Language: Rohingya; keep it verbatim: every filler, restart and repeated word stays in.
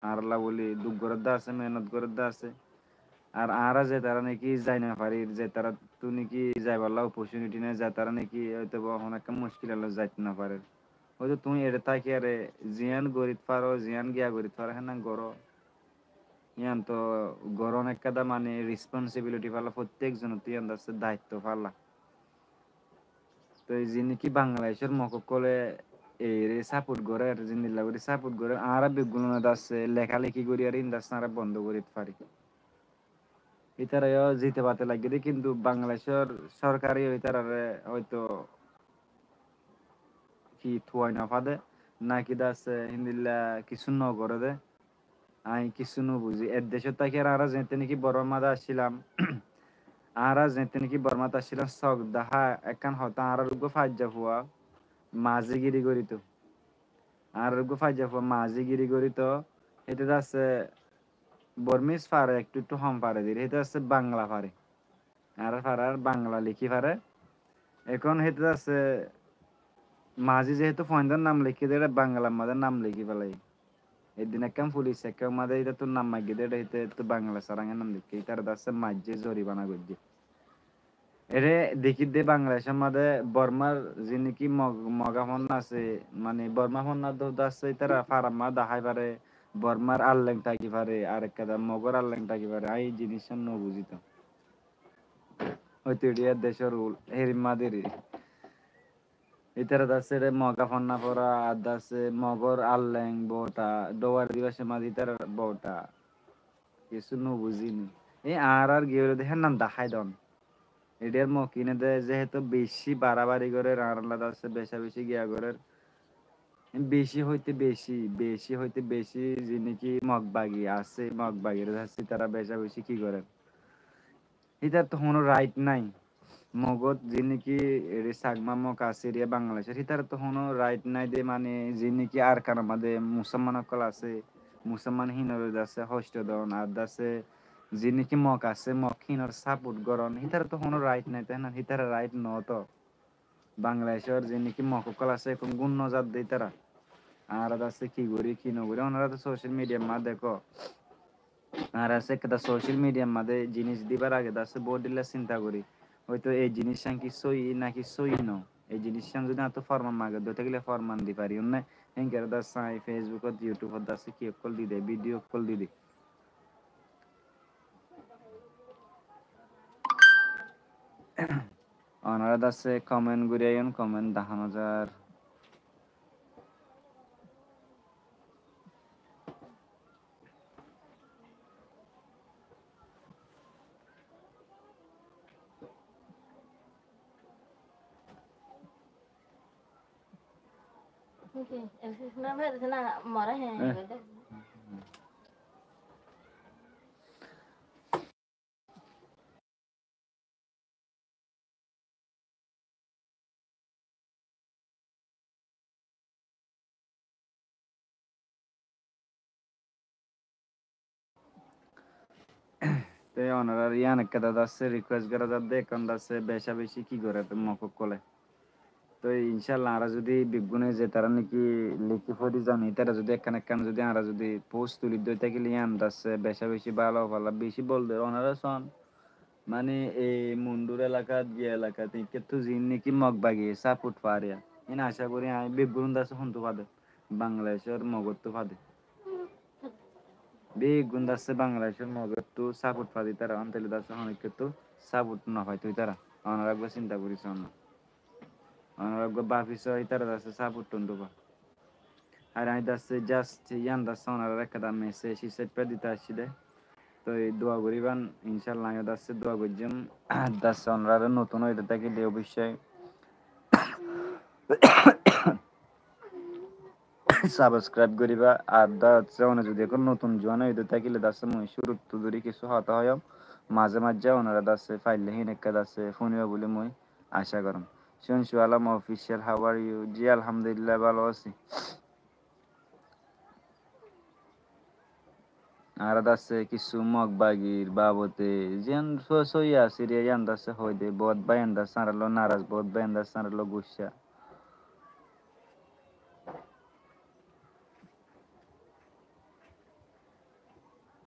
Añárálla bóli duk gorédde asé, mehénot gorédde asé. Ar añára zetará niki zai nofarir, zetaráttu niki zaibolla opportunity nái, zetará niki óitoba honó ekkán muckil olo zait nofarir. Óito tuñí eçé tákiyaré ziyán gorít faro, ziyán giya gorít faro, hénnan goró. Yíanto gorón ekkán dá mani responsibility fálla, fottíek zonottu yían dá asé daitto fálla. Toi zin niki Bangladecór Mog ókkole eiré support gorér, zendilla gorí support gorér, añára beggúne dá asé lekáleki gorí ar ín dá asé añára bondó gorí fari. Ítara yó zite bate laiggé dé, kintu Bangladecór sorkare yó ítarare óito ki tuwai nofade, naki dá asé híndilla kissú nogoré dé. Añí kissú nobuzí. Ek decót táki ar añára zeéñtte niki Bormár mazé accílam, añára zeéñtte niki Bormát accílam, sók dahá ekkán hotá, añárar uggúa faijja fua mazí giri gorító. Añárar uggúa faijja fua mazí giri gorító. Héte dá asé Bormís fare, ektu ektu hom fare dir. Héte dá asé Bangla fare. Añárar farar Bangla lekí fare. Ekón héte dá asé mazí zehétu fuaindór nam lekí dé, éçe Banglar mazé nam lekí félai. Eddin ekkán fulis ekkán mazé ítattú nam maiggé dé, éçe hétattú Bangla sarangé nam lekí. Ítara dá asé maijjé, zoribana goijjé. Ére dekí dé Bangladecór mazé Bormár zin niki Mog, Moga fonná asé, mani Bormá fonná dó dá asé, ítara farar mazé dahái fare, Bormár alleng táki fare, ar ekkán dá Mogór alleng táki fare. Añí e jiníccán nobuzí to. Óito eçé decór rul, hérimma deri. Ítara dá asé re Moga fonná fora, ar dá asé Mogór alleng bota, dóuwar dibá somot ítara bota. Kissú nobuzí ni. E añárar giyóre dé hénnan dahái don. Eçé ar Mog íne dé zehétu bicí barabari gorér, añárálla dá asé becabeci giya gorér. Bicí hoité bicí, bicí hoité bicí, zin niki Mog bagi asé, Mog bagire dá asé, ítara becabeci ki gorér. Hítar to honó rait nái. Mogót zin niki eçé Sakma Mog asé, eriya Bangladecór, hítar to honó rait nái dé, mani zin niki Arkanor mazé Musolman ókkol asé, Musolman hínor dá asé hosto don, ar dá asé zin niki Mog asé, Mog hínor support goron, hítar to honó rait nái, te hénnan hítar rait no to. Bangladecór zin niki Mog ókkol asé, ekón gún nozar dé ítara. Añára dá asé ki gorí, ki nogorí, onora to social media mazé dekó. Añára asé ekkán social media mazé jinís dibar age dá asé bout dilla sinta gorí. Óito ei jiníccán ki sóiyi naki sóiyi no. Ei jiníccán zodi añáttu forman mage dó tákile forman di fari. Onne héngori dá asé añí Facebook ot, YouTube ot dá asé ki ókkol di dé, video ókkol di dé. Onora dá asé comment gorí aiyón, comment dahá nozar. Te onorar yián ekká dá asé request gorá zadde, ekkán dá asé beca beci ki goré Mog ókkole. Toi incállah añára zodi beggúne ze tará niki liki fori zan, ítara zodi ekkán ekkán zodi añára zodi post tuli dói tákile yián dá asé beca beci bála óibo, beci bol der onorá son. Mani ei Mundur elakat, giya elakat, ikkáttu zin niki Mog bagi support fariya. Iín aca gorí añí beggún dá asé hontú fade, Bangladecór Mogottu fade. Beggún dá asé Bangladecór Mogottu support fade ítara, ontaile dá asé hon ikkáttu support no faito ítara. Onora eggúa sinta gorí so na. Onora eggúa bafi so, ítara dá asé support hontú fa. Ar añí dá asé just yián dá asé onorar ekká dá message hísabe dita aiccí dé. Toi dua goríban, incállah añí dá asé dua goijjum. Dá asé onorare notun ói tákile oboicco subscribe goríba. Ar dá asé one zodi ekkán notun juwan ói tákile dá asé mui cúruttu dóri kissú hotá hoiyum. Maze maze onora dá asé faille hín ekká dá asé fúniba buli mui aca gorom. Shunshu Alam Official, how are you? Ji, alhamdulillah, bála así. Añára dá asé kissú Mog bagir babote ziyán só-, sóiyi asé re, yián dá asé hoói de, bout báiyain dá asé añára loi naraz, bout báiyain dá asé añára loi guccá.